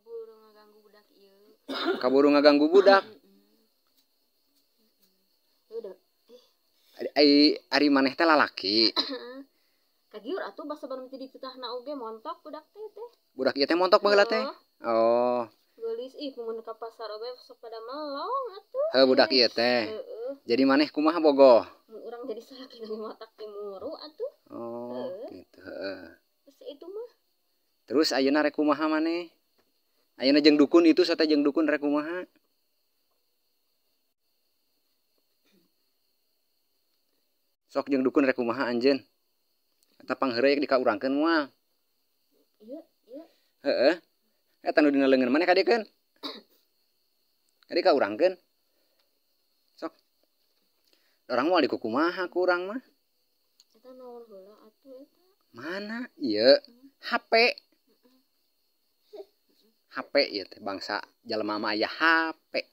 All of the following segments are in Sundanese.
Kaburu ngaganggu budak ieu. Kaburu ngaganggu budak. Udah. Ai ari maneh teh lalaki. Kagiur atuh basa baru teh dititahna oge montok budak teh teh. Budak ieu teh montok baheula teh. Oh. Geulis ih mun ka pasar oge sok pada melong atuh. Heuh budak ieu teh. Heeh. Jadi maneh kumaha bogoh? Mun urang jadi salaki nu matak timuru atuh. Oh, gitu heeh. Terus itu mah. Terus ayeuna rek kumaha maneh? Ayeuna jeung dukun itu sate jeung dukun rek kumaha? Sok jeung dukun rek kumaha anjeun? Eta pangheureuy di ka urangkeun moal. Ieu, ieu. Heeh. Eta nu dina leungeun maneh kadiekeun? Kadi ka urangkeun. Sok. Orang moal dikukumaha ku urang mah. Eta naon heula atuh eta? Mana? Ieu HP. HP ieu teh bangsa jalma mah aya HP.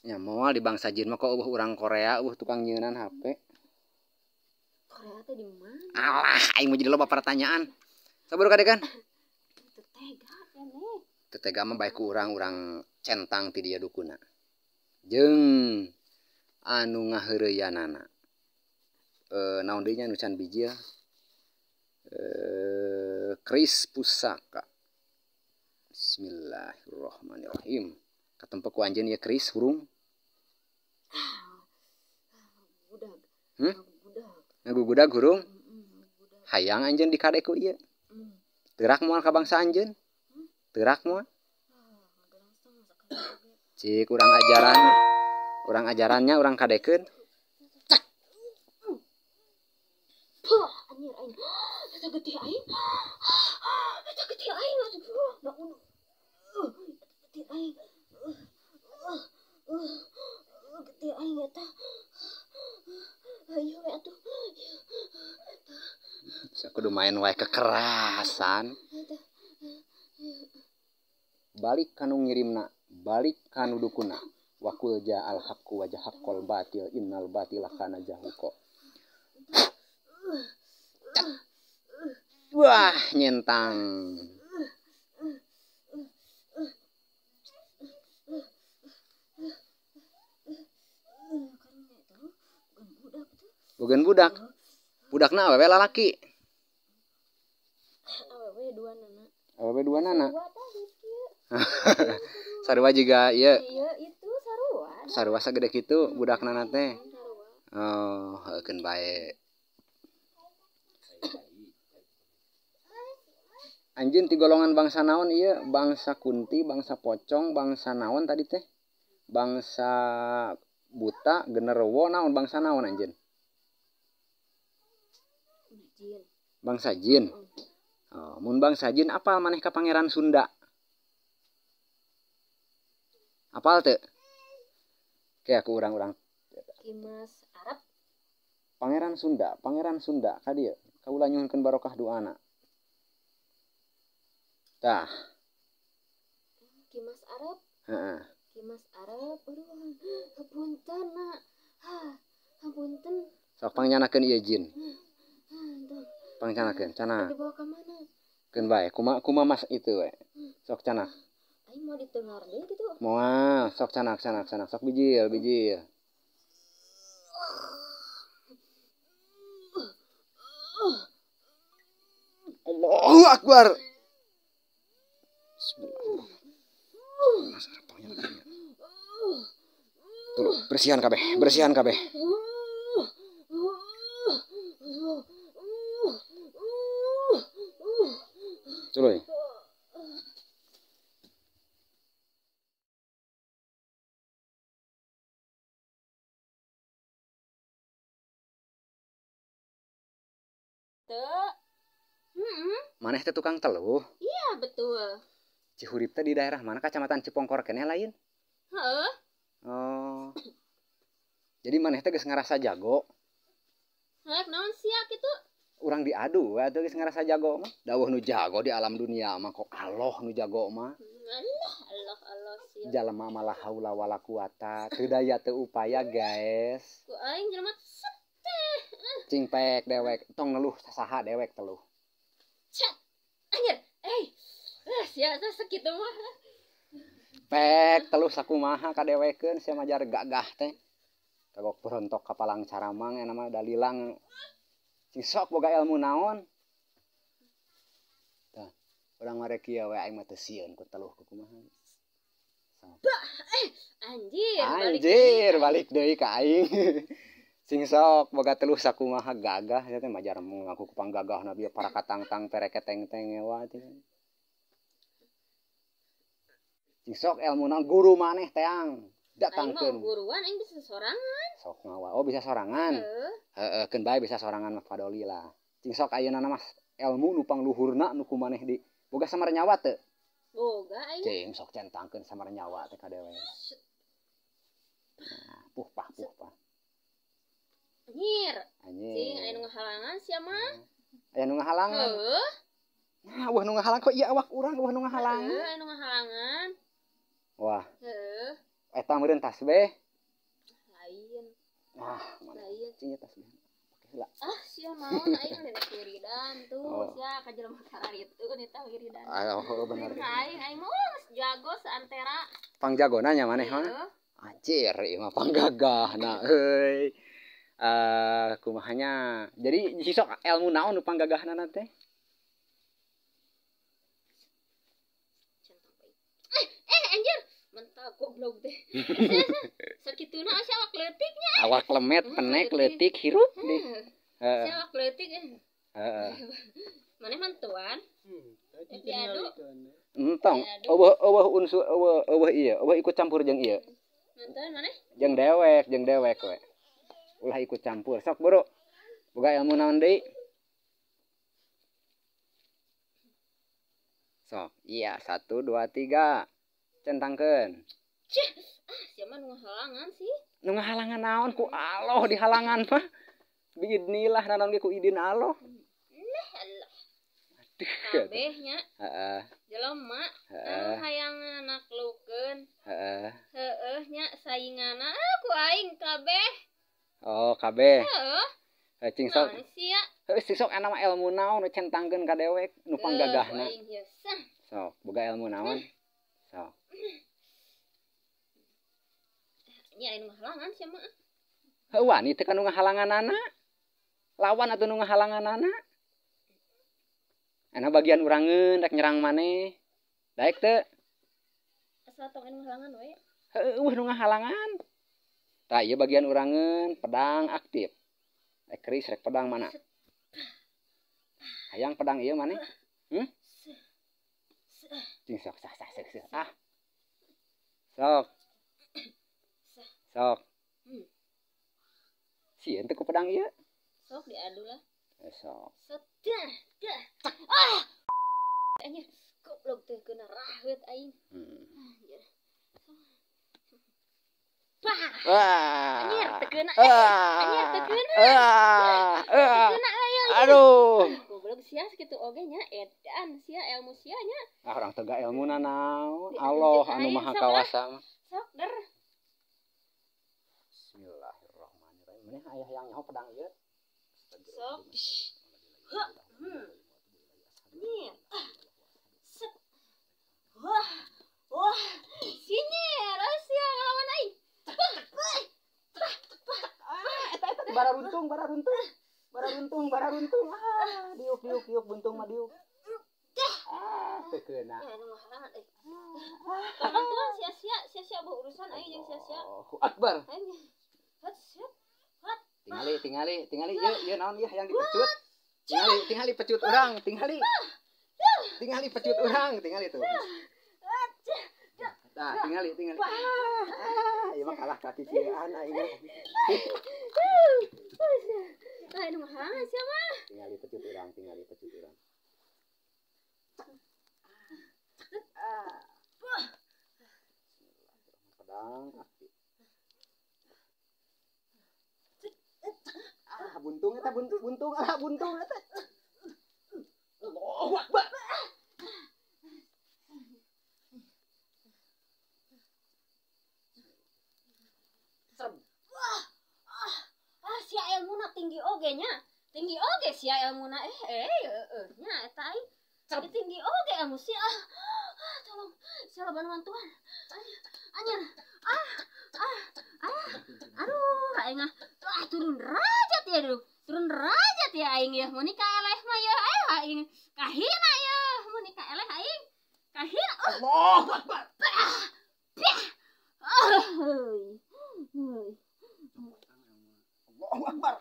Nya moal di bangsa jin mah kok eueuh urang Korea, eueuh tukang nyeunan HP. Korea teh di mana? Alah, aing mah jadi loba pertanyaan. Sabar kadekan. Teu tega keneh. Teu tega mah bae ku urang, urang centang ti dieu dukuna. Jeung anu ngaheureuyannana. Naon deui nya nu can bijil? Keris pusaka. Bismillahirrahmanirrahim. Katempek ku anjeun ieu keris hurung. Gudag. Ngagugudag hurung. Hayang anjeun dikade ku ieu. Teurak moal ka bangsa anjeun? Teurak moal? Cik urang ajaran. Urang ajarannya urang kadekeun. Cek. Puh, anjir aing. Eta getih aing. Eta getih aing. Getih aing. Getih aing eta. Ayo we atuh. Kudu main wae kekerasan. Balik kanu ngirimna, balik kanu dukuna. Wakul ja'al haqqu wa jahaqqal batil innal batila kana zahuqa. Wah, nyentang. Bukan budak. Budakna awewe lalaki. Awewe dua nana. Awewe dua nana. Sarua juga ieu. Iya, itu sarua. Sarua sagede kitu budakna na teh. Oh, heukeun bae. Anjeun ti golongan bangsa naon ieu? Bangsa kunti, bangsa pocong, bangsa naon tadi teh? Bangsa buta, genderuwo naon bangsa naon anjeun? Jin. Bangsa jin. Oh, mun bangsa jin apal maneh ka Pangeran Sunda? Apal teu? Ke aku urang-urang. Kimas Arab. Pangeran Sunda, Pangeran Sunda ka dieu. Kaula nyuhunkeun barokah doana. Tah. Kimas Arab. Heeh. Kimas Arab. Aduh, hapunten na. Hapunten. Sok pangyanakeun ieu jin. Pangcanakeun, cana. Dibawa ka mana? Keun bae, kuma mas itu we. Sok canak. Aing mau ditengar deui kitu. Moal, sok canak canak canak, sok bijil, bijil. Allahu Akbar. Bismillahirrahmanirrahim. Tuh, bersihan kabeh, bersihan kabeh. Tuluy. Maneh teh tukang teluh? Iya, betul. Cihurip teh di daerah mana? Kecamatan Cipongkor keneh lain? Heeh. Oh. Jadi maneh teh geus ngarasa jago? Heuh, naon sia kitu? Urang diadu atuh geus ngarasa jago mah. Dawuh nu jago di alam dunia mah kok Allah nu jago mah. Allah, Allah, Allah sia. Jalema mah la haula wala quwata, teu daya teu upaya, guys. Ku aing jelema seteh. Cing pek dewek, tong ngeluh saha dewek teluh. Cak. Anjir, eh. sia sakitu mah. Pek teluh sakumaha kadewekeun sia majar gagah teh. Kagok berontok ka palang caramang eta mah dalilang. Cing sok boga ilmu naon. Tah, urang mah rek kieu we aing mah teu sieun ku teluh ku kumaha. Anjir, anjir balik deui ka aing. Sing sok boga teluh sakumaha gagah sia teh majar ngaku ku panggagahna bieu para katangtang pereketeng-teng ewa teh. Sing sok ilmuna guru maneh teang. Datangkeun. Guruan aing bisa sorangan. Sok ngawa. Oh bisa sorangan. Heeh, keun bae bisa sorangan mah padoli lah. Cing sok ayeuna mah ilmu nu pangluhurna nu ku maneh di boga samar nyawa teu? Boga aing. Cing sok centangkeun samar nyawa teh ka dewe. Nah, puh pah puh pah. Anjir. Anjir. Cing aya nu ngahalangan sia mah. Aya nu ngahalangan. Heuh. Nah, wah nu ngahalang kok ieu awak urang wah nu ngahalangan. Heuh, aya nu ngahalangan. Wah. Heuh. Eta meureun tasbih. Lain. Ah, mana? Lain. Cing tasbih. Pake heula. Ah, sia maon aing rek wiridan tuh, oh. Sia ka jelema kararitu eta wiridan. Ah, oh, bener. Aing aing mah geus jago saantera. Pangjagona nya maneh mah. Anjir, ieu mah panggagahna euy. Kumaha nya. Jadi si sok ilmu naon nu panggagahna teh? Anjir. Mentah goblok teh. Sakituna asa awak leutik nya. Awak lemet, penek, leutik, hirup deh. Heeh. Asa awak leutik. Heeh. Maneh mantuan? Diadu. Entong, eueuh eueuh unsur eueuh eueuh ieu, eueuh ikut campur jeung ieu. Mantuan maneh? Jeung dewek we. Ulah ikut campur. Sok bro. Boga ilmu naon deui? Sok, iya 1 2 3. Centangkeun. Cih, ah sia mah nu ngahalangan sih. Nu ngahalangan naon ku Allah dihalangan mah. Biidnillah naon ge ku idin Allah. Lah Allah. Aduh. Kabeh nya. Heeh. Jelema anu hayang naklukeun. Heeh. Heeh nya sainganna ku aing kabeh. Oh, kabeh. Heeh. Cing sok. Heeh, Heuh, sok ana mah ilmu naon nu centangkeun ka dewek nu panggagahna. Sok, boga ilmu naon? Sok. Nya aya nu ngahalangan sia mah. Heuh, wani teh ka nu ngahalanganana. Lawan atuh nu ngahalanganana. Ana bagian urangeun rek nyerang maneh. Daek teu? Asa tong anu ngahalangan we. Heuh, nu ngahalangan. Tah ieu bagian urangeun pedang aktif. Rek keris rek pedang mana? Hayang pedang ieu maneh? Hmm? Cing sok sah sah sah. Ah. Sok. Sok. Sieun teu ku pedang ieu? Sok diadu lah. Sok. Sedah, dah. Ah. Anjir, goblok teh kena raheut aing. Anjir. Bah. Wah. Anjir teu keuna. Anjir teu keuna. Ah. Teu keuna euy. Aduh. Goblok sia sakitu oge nya edan sia ilmu sia nya. Ah urang teu ilmuna naon. Allah anu maha kawasa mah. Sok der. Bismillahirrahmanirrahim. Maneh aya hayang nyaho pedang ieu? Sok. Ha. Nih. Set. Wah. Wah. Sini rahasia ngelawan aing. Ah, eta eta bara runtung, bara runtung. Bara runtung, bara runtung. Ah, diuk diuk diuk buntung mah diuk. Ah, teu keuna. Ya nu ngahalangan euy. Kapan sia-sia, sia-sia urusan aing jeung sia-sia. Allahu Akbar. Hat, set. Hat. Tingali, tingali, tingali ieu ieu naon ieu hayang dipecut. Tingali, tingali pecut urang, tingali. Tingali pecut urang, tingali tuh. Nah, tingali, tingali. Ah, ieu mah kalah kaki kieuan aing mah. Ah, nu ngahalangan sia mah. Tingali pecut urang, tingali pecut urang. Pedang aktif. Ah, buntung eta buntung, buntung, ah buntung eta. Allahu Akbar. Serem. Wah. Ah, sia ilmuna tinggi oge nya. Tinggi oge sia ilmuna nya eta aing. Tinggi oge ilmu sia. Tolong, siapa bantuan? Anjir. Aduh, aing ah turun derajat ya, aduh. Turun derajat ya aing ya. Mun ka eleh mah ya, aing kahina ya. Mun ka eleh aing kahina. Allahu Akbar. Allahu Akbar.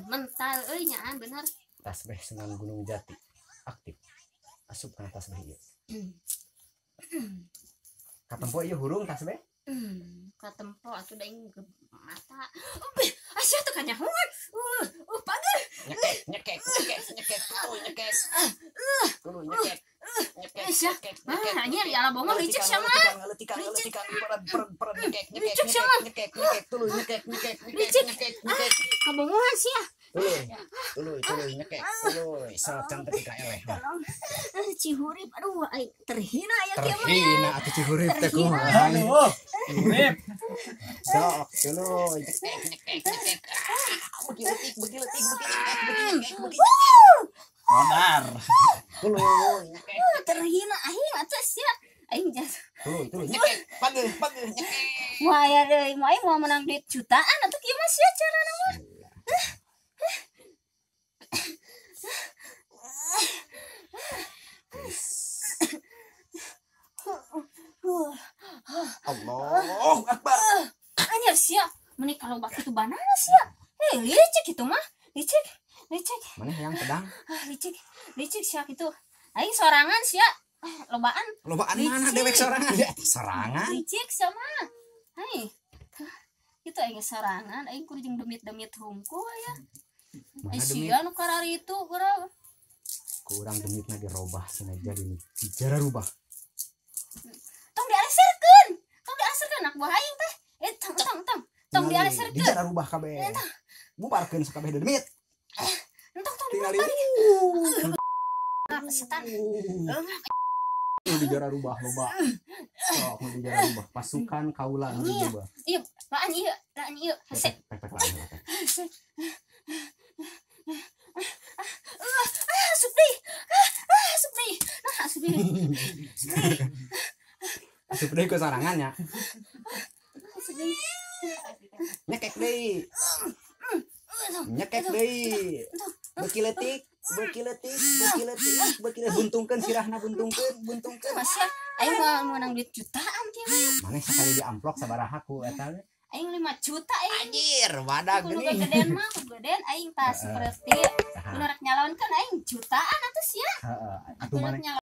Mental euy nyaan bener. Tasbih Sunan Gunung Jati aktif. Asup kana tasbih ieu. Katempo ieu hurung tasbih? Katempo atuh da aing mata. Asa teu kanyahoan. Pager. Nyekek nyekek nyekek nyekek nyekek. Tuluy nyekek. Nyekek. Ah, anjir ya ala bongo licik sama. Letikan letikan pered nyekek nyekek nyekek nyekek tuluy nyekek nyekek nyekek nyekek. Kabongohan sia. Tuluy, tuluy, tuluy nyekek, tuluy, sok cantik ka eleh. Tolong. Cihurip, aduh aing terhina ya kieu mah. Terhina atuh Cihurip teh kumaha. Aduh, Cihurip. Sok, tuluy, nyekek, nyekek, nyekek. Beuki leutik, beuki leutik, beuki nyekek, beuki nyekek, beuki nyekek. Modar. Tuluy, nyekek. Terhina aing atuh sia. Aing jatuh. Tuluy, tuluy, nyekek, pageuh, pageuh, nyekek. Moal aya deui, moal aing moal menang duit jutaan atuh kieu mah sia carana mah. Allahu Akbar. Anjir sia, meni kalau bak itu banana sia. Licik itu mah, licik, licik. Mana yang pedang? Licik, licik sia gitu. Aing sorangan sia. Lobaan. Lobaan mana dewek sorangan? Ya, sorangan. Licik sama. Hai. Itu aing sorangan, aing kudu jeung demit-demit hungkul ya. Sia nu karari itu kurang. Kurang demitna dirobah cenah jadi dijara rubah. Tong dialesirkeun. Tong dialesirkeun anak buah aing teh. Tong tong tong. Tong dialesirkeun. Dijara rubah kabeh. Bubarkeun sakabeh demit. Entong tong tingali. Setan. Dijara rubah loba. Sok dijara rubah pasukan kaula nu dirubah. Iya, laan ieu, laan ieu. Hese. Pek pek laan. Asup deui. Asup deui. Nah, asup deui. Asup deui ku sorangan nya. Asup deui. Nyekek deui. Nyekek deui. Beuki leutik, beuki leutik, beuki leutik, beuki leutik. Buntungkeun sirahna buntungkeun, buntungkeun. Masya, aing moal meunang duit jutaan kieu mah. Maneh sakali diamplok sabaraha ku eta? Aing 5 juta aing. Anjir, wadah geuning. Kudu gedean mah, kudu gedean aing tah seperti nu rek nyalonkeun aing jutaan atuh sia. Heeh, atuh maneh.